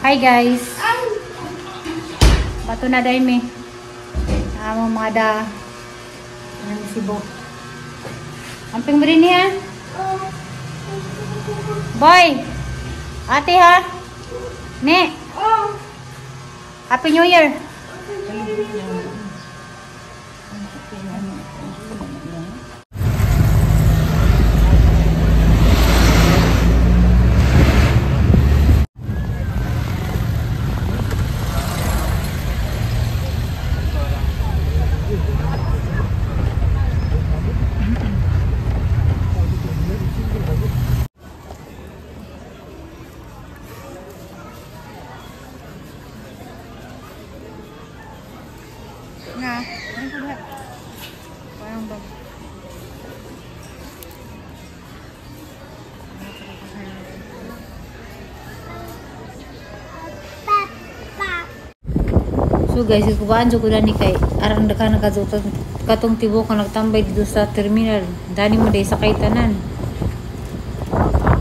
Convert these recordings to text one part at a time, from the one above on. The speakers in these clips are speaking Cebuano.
Hi guys. Bato na dahil mi. Amo mga da. Ano Cebu. Amping mo rin niya. Boy. Ate ha. Ne. Happy New Year. Na, ano po ba? Parang bag. So guys, ikubaan ko ni kay arang daka nakazutan katong tibuok ka nagtambay dito sa terminal. Dani mo day sakay tanan.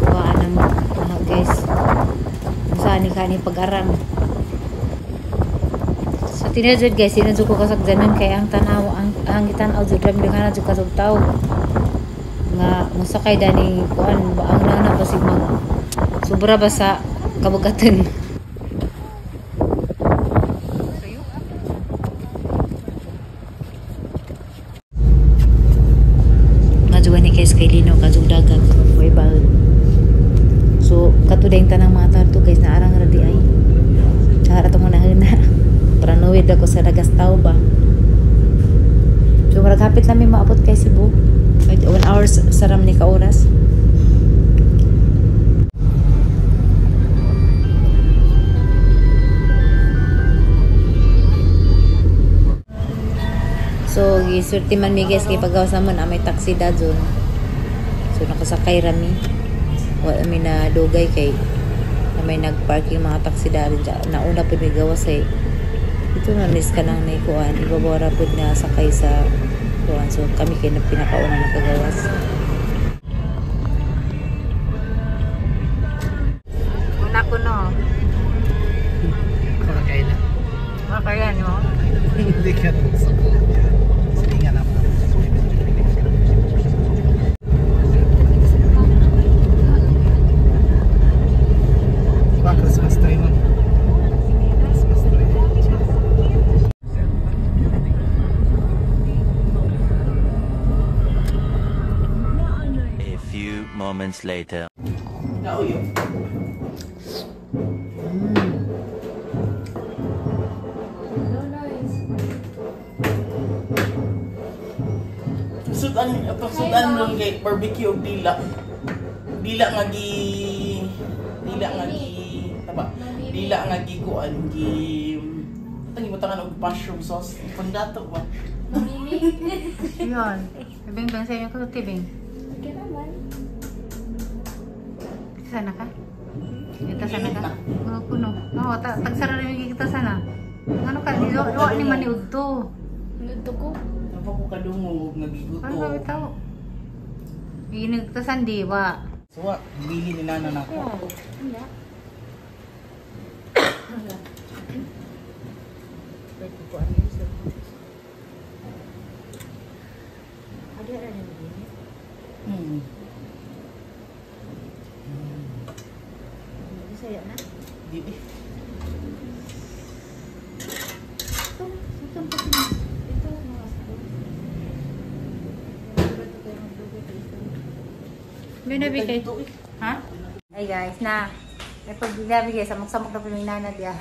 Kuhaan na mo guys. Saan ni kani pag-arang. So tinadjud guys, tinadjud ko kasagdanan kay ang tanaw ang gitan-aw jud rami daghan jud kasug tawo nga mosakay dani kuan ang nana basig mag sobra ba sa kabugatan. Nga ni guys kay linaw kadtong dagat way baon. So katudeng tanang mga tawo guys na arang ra di ay. Ara tong unahuna. Paranoid ako sa nagastaw ba. So murag hapit lang mi maabot kay Cebu. 1 hour sa ram ni ka oras. So gisulti man mi guys kay pagawas namon may taxi dadon. So nakasakay ra mi. Wa mi na dugay kay na may nagparking mga taxi dali nauna pud mi gawas kay ito na miss ka nang naikuan ibabora pud na sakay sa kuan. So kami kay na pinakauna nakagawas. Una ko no. Kaya na. Kaya no. Hindi ka sa silingan na. Ba Christmas tree mo. Christmas tree. A few moments later. Sudan ron kay barbecue og dila. Dila nga gi taba. Dila nga gi kuan gi tangi butangan og mushroom sauce. Pandato ba? Yon. Bing bang sa inyo ko tibing. Okay naman. Sana ka? Kita sana ka? Kuno kuno. No, tagsara rin kita sana. Ano ka di wa ni man ni udto. Udto ko. Napa ko kadungog nga giguto. Ano ba bitaw? Ginig ta sandi wa. So wa bili ni nana nako. Bisaya na. Di. Ito mga Binabigay. Ha? Ay guys, na. May pagbibigay samok-samok na po yung nana diya.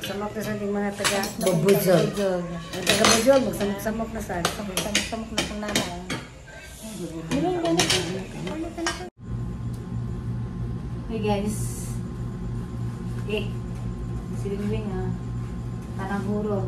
Samok na sa ating mga taga Bubuzol. Ang taga Bubuzol, magsamok-samok na sa. Samok-samok na pong nana. Hey guys. Eh. Si Wingwing ah. Tanang huro.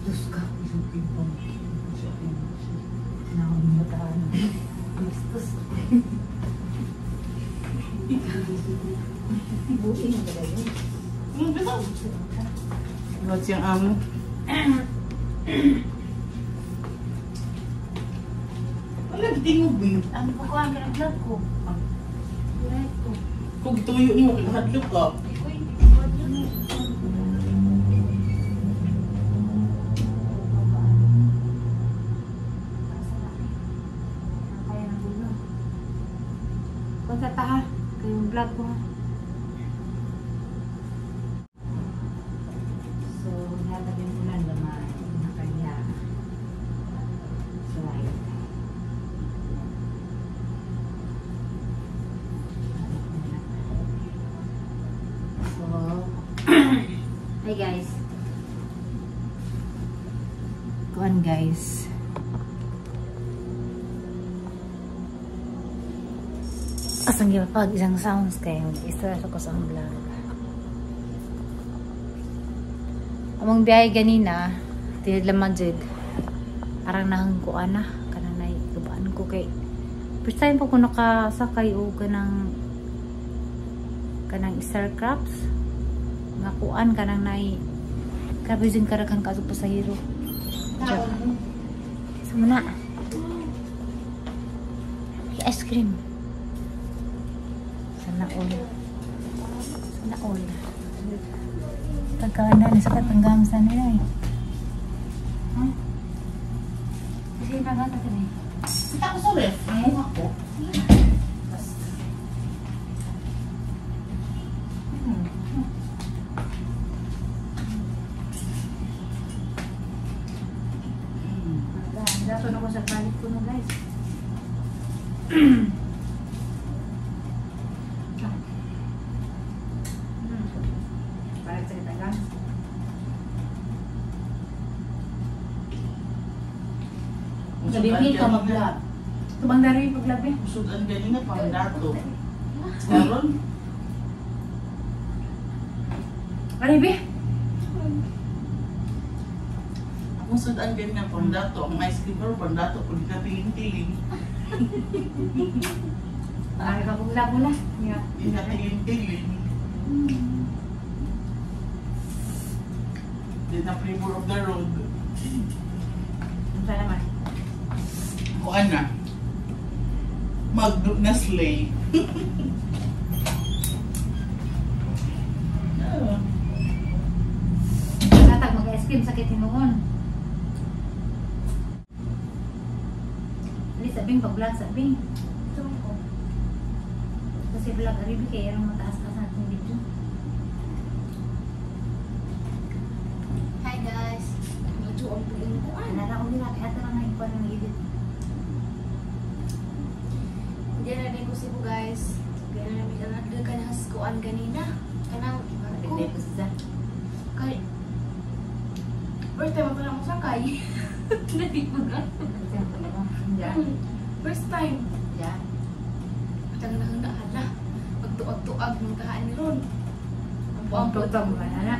Bastos ka. Bastos. Buing ba yun? What's siyang amo? Wala, tingog ba yun? Ano pa ko ang vlog ko? Kung tuyo niyo, hadlok ka. Kaya ng ulo. Punta ta ha. Kayong vlog ko ha. So, natabi ko na naman na kanya slide. So, hi guys. Kuan guys. Asang gipag isang sounds kayo. Isa ko sa ang vlog. Among biyahe ganina, tinid lang jud. Arang nahangkuan na kanang nay gubaan ko kay first time po ko nakasakay og kanang Starcrafts nga kuan kanang nay grabe jud karaghan ka pasahero. Sa muna. May ice cream. Sana all. Sana all. Pagkaanda na sa katanggang sa nila eh. Ha? Kasi nagata ka eh. Kita ko sa ref. Eh? Ako. Dato na ko sa palit ko no guys. Palit sa katanggang. Sabi ka mag-vlog. Tubang dari pag-vlog eh. Sudan ganina pang dato. Meron? Ano be? Akong sudan ganina pang dato. Ang ice cream pero pang dato. Kung di na tiling-tiling. Ay, kapag-vlog mo na. Di na tiling-tiling. Di na flavor of the road. Ano naman? Kuan na. Mag Nestle. Natag mag-ice cream sakit hinuon. Ali sabing pag-vlog sabing. Kasi vlog aribi kaya yung mataas-taas natin video. Hi guys. Medyo ang puling ko. Nara ko nila kaya tara na ikuan ng edit. Hindi na rin ko sibo guys. Kaya na namin ang nagdagan ng kuan ganina. Kanang ko. Kay first time ako na mo sakay. Nalipag. First time. Yeah. Tagang na hala. Pagtuag-tuag ng kahaan ni Ron. Ampo-ampo mo na.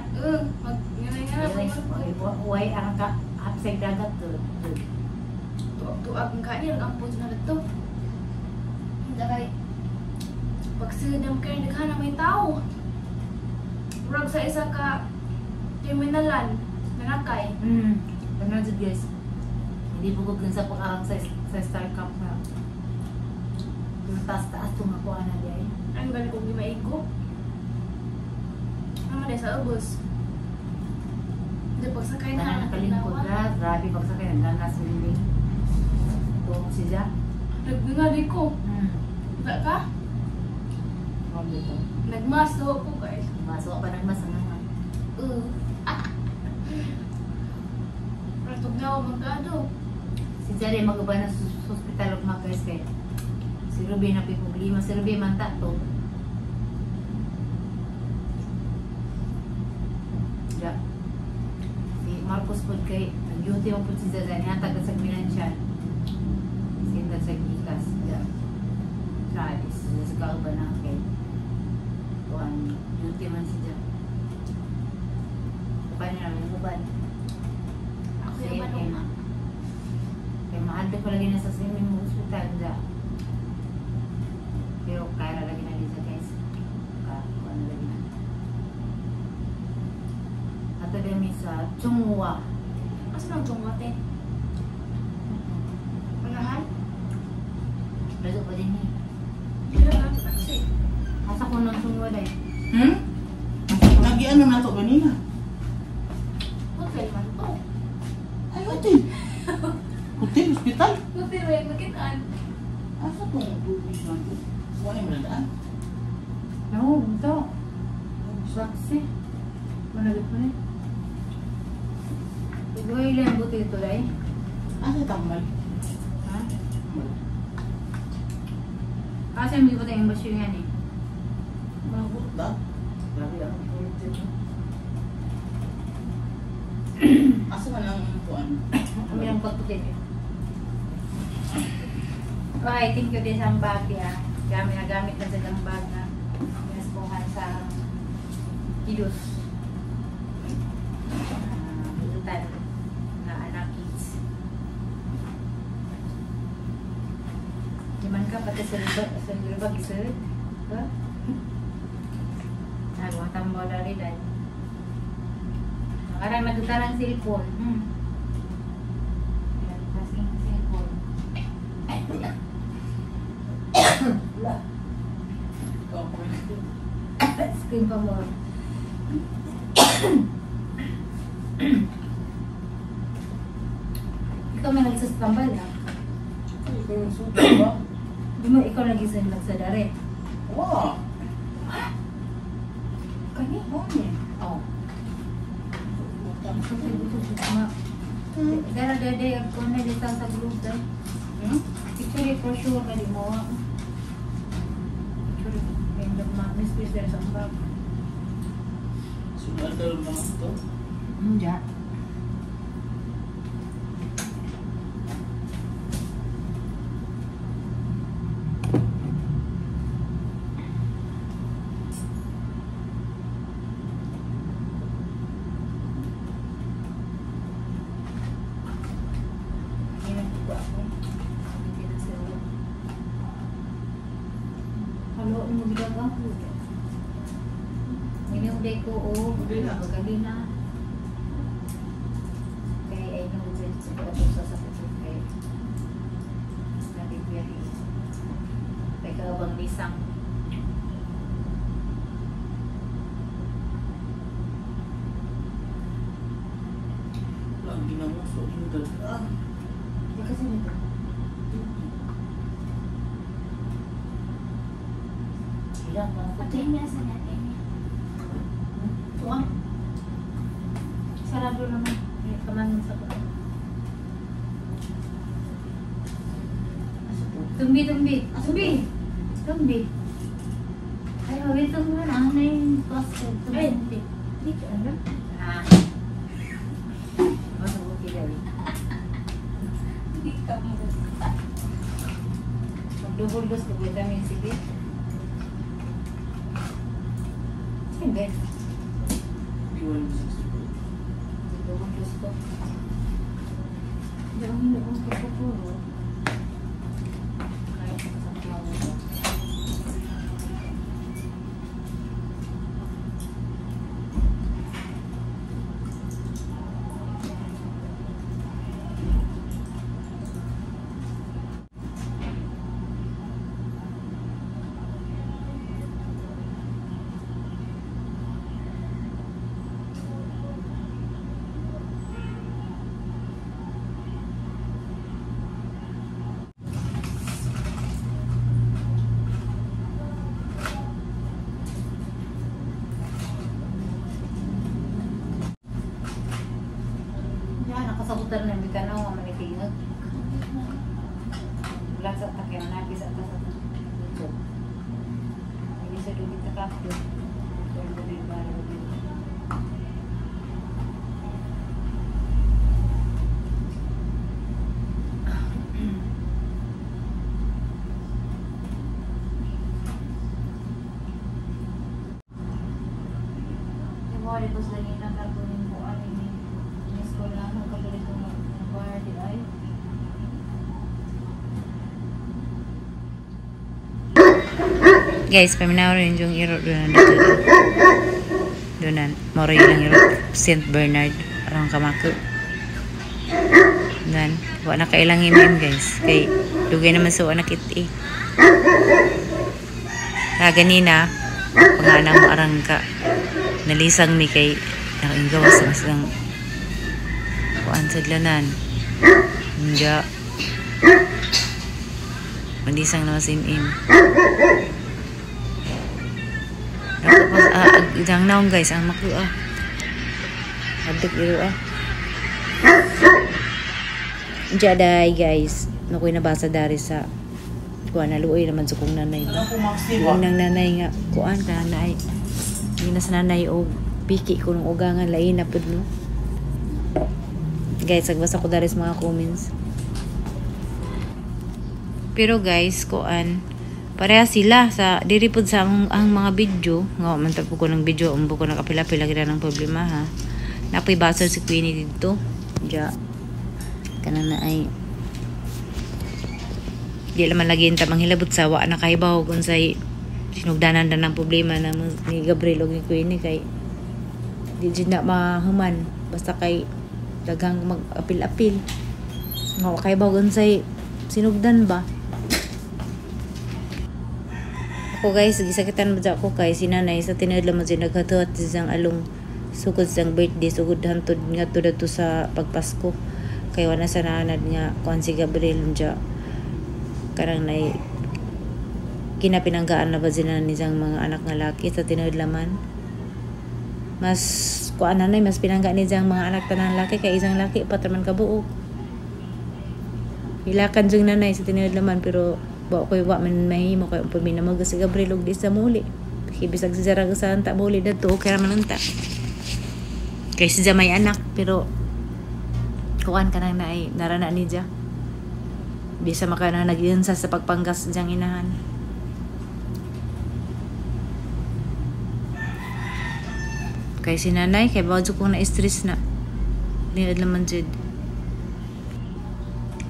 Mag ngana-ngana. Uway ang ka upside dagat to. Tuag-tuag ng kahaan ni Ron ampo na to. Hindi kay pagsidam kayo naghanap may tao. Murag sa isa ka terminalan nanakay. Ano jud guys? Hindi bukod dun sa pag-arang sa Star Cup na taas-taas tumakuha na di ay. Ano ba kung di maigo? Ano man sa ubos? Hindi pagsakay na. Nakalingkod na. Grabe pagsakay. Nagdanas building. Kung siya. Nagngangali ko. Wala ka? Nagmaso ako guys. Maso pa nagmas ang nga. Pero tugnaw magkado. Si Jerry mag-uba na sa hospital og mga guys kay si Ruby na problema. Si Ruby man ta to. Ja. Si Marcos po kay nag-duty mo po si Zaza niya taga sa Milan siya. Sinda sa Gikas. Ja. Travis. Sa kauban na kay kuan duty man si Ja. Paano namin uban? Ando pa lagi na sa swimming mo hospital da. Pero kaya lagi na dito guys. Ano lagi na. Ato dami sa Chunghwa. Asa nang Chunghwa te? Unahan? Lazo pa din eh. Hindi na lang taxi. Asa ko ng Chunghwa dahil? Hmm? Nagiano na to ganina. Hotel man to. Ay, hotel. Hotel, hospital. Hotel ba yung nakitaan? Asa tong tubig na to? Wala yung maladaan. No, ito. Taxi. Malagit mo na eh. Iguay lang buti ito dahil. Asa tambal? Ha? Tambal. Kasi hindi ko tayong basyo yan eh. Magot ba? Grabe ang hotel. Asa man ang kuan? Kami lang pagputin eh. Okay, thank you din sa ang bag ya. Gamit na gamit na sa ang bag na pinaskuhan sa kilos. Bututan na anak kids. Di man ka pati sa lubag isod. Ba? Nagawa tambo na rin dahil. Nakarang nagutaran cellphone. Ayan, kasing cellphone. Screen pa mo. Ikaw may nagsastambal ah. Ikaw yung suta ba? Di mo ikaw nag-isang nagsadare. Wow! Kani? Oh. Oh. Dara dede ako na dito sa group dai. Hmm? Picture for sure na di mo. Picture kind of ma miss miss sa bag. Sunod daw mga ito. Hindi. Halo, mo gidagang ko. Minum day ko o pagkalina. Kay ay nung sa sa sa kay nabibiyari. Kay kaabang lisang. Lagi na mo so yung dala. Di kasi nito. Ilang mga Ate, niya sa natin. Tuwang. Sarado naman. May kamangin sa kuno. Tumbi, tumbi. Tumbi. Tumbi. Ay, hawit mo na. Ang na yung cost. Ay. Tumbi. Hindi ka alam. Ah. Mas okay dali. Hindi ka mo. Mag-double dose ng vitamin C. Hindi. B164. Double dose ko. Hindi ang hindi ko pagpupuro. Kaya ko sa flower ko. Yan, nakasagutan na bitan na nga manitingag. Wala sa takyan na, bisa ta sa YouTube. Hindi sa dugit na kapyo. Yung mga likos lagi na kartunin ko, ano yung school na, nagkapalit ko mag-bar di ay. Guys, paminaw rin yung iro doon dito. Doon moro yung iro Saint Bernard arang kamako. Dan, wa na kailang imim guys. Kay dugay naman sa wa na kit eh. Ganina, panganang mo arang ka nalisang mi kay nakaingawas sa masang kuan sa dlanan. Hindi. Malisang naman sa imim. Idang naong guys, ang maku ah. Adik iro ah. Jaday guys, nakoy nabasa dari sa kuan na luoy naman sa kong nanay. Kung nang nanay nga kuan ka nanay. Hindi na sa nanay og piki ko nung ugangan lain na pud no. Guys, nagbasa ko dari sa mga comments. Pero guys, kuan pareha sila sa diri pud sa ang mga video nga man tapo ko ng video umbo ko nakapila-pila gid ng problema ha. Napoy basol si Queenie didto. Ja. Kanang na ay di laman lagi inta manghilabot sa wa na kahibaw kung say sinugdanan na ng problema na ni Gabriel og ni Queenie kay di jud na mahuman basta kay daghang mag-apil-apil nga wa kahibaw kung say sinugdan ba. Ako guys, gisakitan ba ako kay si nanay sa tinuod lamang siya naghatuhat siyang along sugod siyang birthday, sugod hantod nga to dato sa pagpasko. Kay wala sa naanad nga kuan si Gabriel dya. Karang nay kinapinanggaan na ba siya ni siyang mga anak nga laki sa tinuod laman. Mas kuan nanay, mas pinanggaan ni siyang mga anak tanang laki kay isang laki patraman kabuok. Hilakan siyang nanay sa tinuod laman pero wa koy wa man mahimo kay ang mo si Gabriel og di sa muli. Bisag si Zara sa anta muli dadto okay ra man unta. Kay si may anak pero kuan ka nang naay narana ni ja. Bisa maka na nagyunsa sa pagpanggas diyang inahan. Kay si nanay kay bawjo kong na-stress na. Niad laman jud.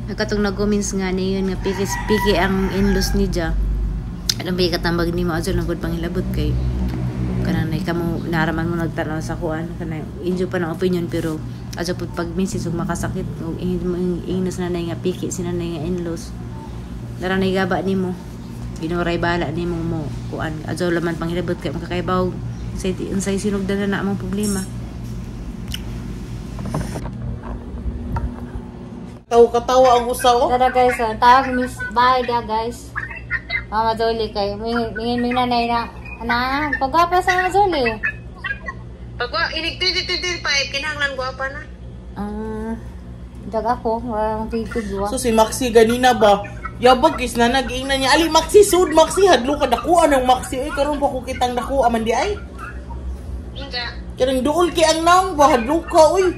Nakatong nag-comments nga niyon nga piki ang in-laws ni ja. Alam ba katambag ni mo adyo nagud panghilabot kay kanang nay kamo naraman mo nagtan-aw sa kuan kanang injo pa ng opinion pero adyo pud pag message ug makasakit ug ingnos nanay nga piki si nanay nga in-laws. Naranay gaba nimo. Ginuray bala nimo mo kuan adyo laman panghilabot kay makakaibaw say unsay sinugdan na among problema. Katawa ang usaw. Tara guys, tawag miss bye da guys. Mama Zoli kay mingin nanay na ana pagwapa sa Mama Zoli. Pagwa inig 2025 kinahanglan gwapa na. Dag ako wala nang tigtigwa. So si Maxi ganina ba? Yabag is na nag-ingnan niya ali Maxi sud Maxi hadlo ka dakuan ang Maxi oy karon pa ko kitang dakuha man di ay. Unsa? Kanang duol kay ang naong ba hadlo ka oy.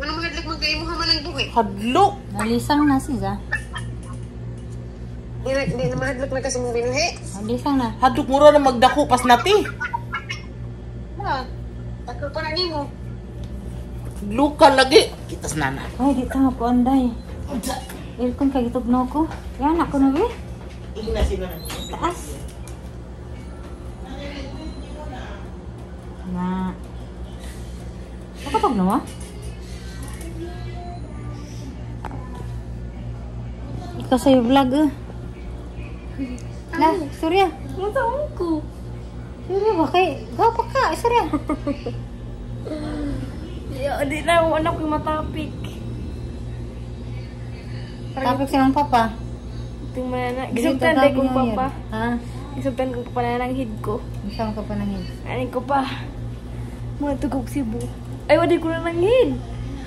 Ano mahadlok man kay imuha man ang buhi? Hadlok. Nalisang na siya. Di na mahadlok na kasi mong binuhi. Nalisang na. Hadlok mura na magdako pas nati. Ha. Dako pa na nimo. Luka lagi. Kitas nana. Ay, di ta ko anday. Aircon kay gitugno ko. Yan ako na be. Ingna sila. Taas. Na. Nakatugno mo? Ikaw sa vlog eh. La, Surya. Mataon ko. Surya ba kay gapa ka, Surya. Ya, di na ako anak yung matapik. Tapik silang papa. Itong manana. Gisugtan day kong papa. Ha? Gisugtan kong papa na ng head ko. Gisugtan ka pa ng head. Anin ko pa. Mga tugog Cebu. Ay, wala ko na ng head.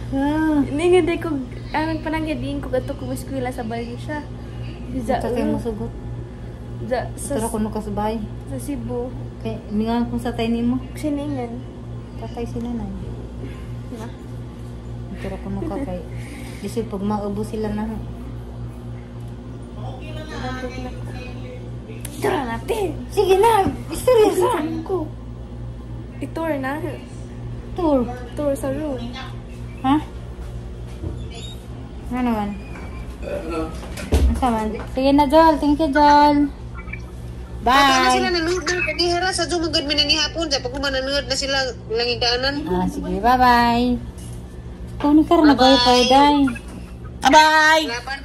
Ah. Hindi nga ko anong pananghid din ko gato ko eskwela sa Valencia. Sa kayo mo sugot. Sa Tara kuno ka sa bahay. Sa Cebu. Kay mingan kung sa tay nimo. Siningan. Tatay sila na. Na. Tara kuno ka kay isip pag maubo sila na. Tara natin. Sige na, istorya sa ko. I-tour na. Tour. Tour sa room. Ha? Ano naman? Ano man? Sige na, Jol. Thank you, Jol. Bye. Sila nanood na kadihara sa Zoom gud mi ni hapon sa pag nanood na sila langigaanan. Ah, sige, bye-bye. Ikaw ni karon nag-wifi day. Bye-bye. Laban.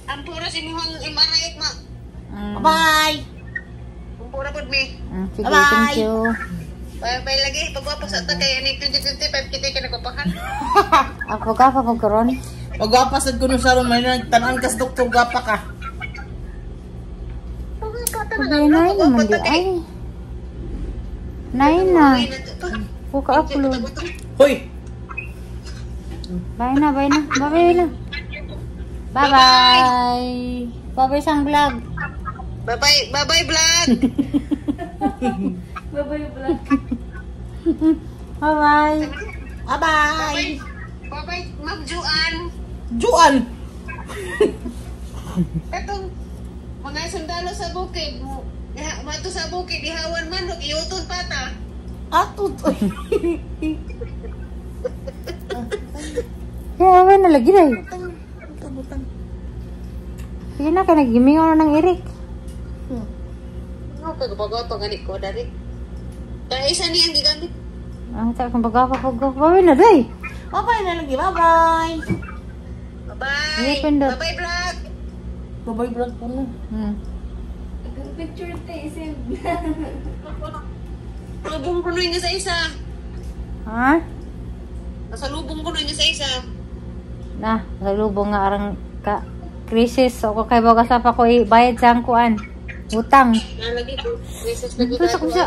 Ampura si muhang MRI ma. Bye. Ampura pud mi. Sige, Bye-bye. thank you. Bye bye lagi pagwapo sa ta kay ani 2025 kita kay nagpapahan. Ako ka pa kung karon. Magwapa sad kuno sa ron may nagtan-an kas doktor gwapa ka. Sabay na naman di ay. Nay na. Kuka upload. Hoy. Bye na, bye na. Bye na. Bye-bye. Bye-bye sang vlog. Bye bye, bye bye vlog. Bye-bye, vlog. Bye-bye. Bye-bye. Bye bye Ma'am Juan. Juan. Katong mga sundalo sa bukid, mato sa bukid ihawan manok iuton pata. Ato. Kaya away na lagi day. Sige na, kaya nag-gimingaw na ng irik. No, pagbago pa gani ko dari. Kaya isa niya ang gigamit. Ah, ta kung baga pa pag bye na day. Bye-bye na lagi. Bye-bye. Bye. Sige, pindot. Bye bye vlog. Bye-bye vlog kuno. Picture te, isend. Lubong kuno nga sa isa. Ha? Nasa lubong kuno nga sa isa. Na, sa lubong nga arang ka crisis ako kay baga sa pa ko ibayad sa ang kuan. Utang. Nalagi ko. Crisis lagi Ito sa kusa.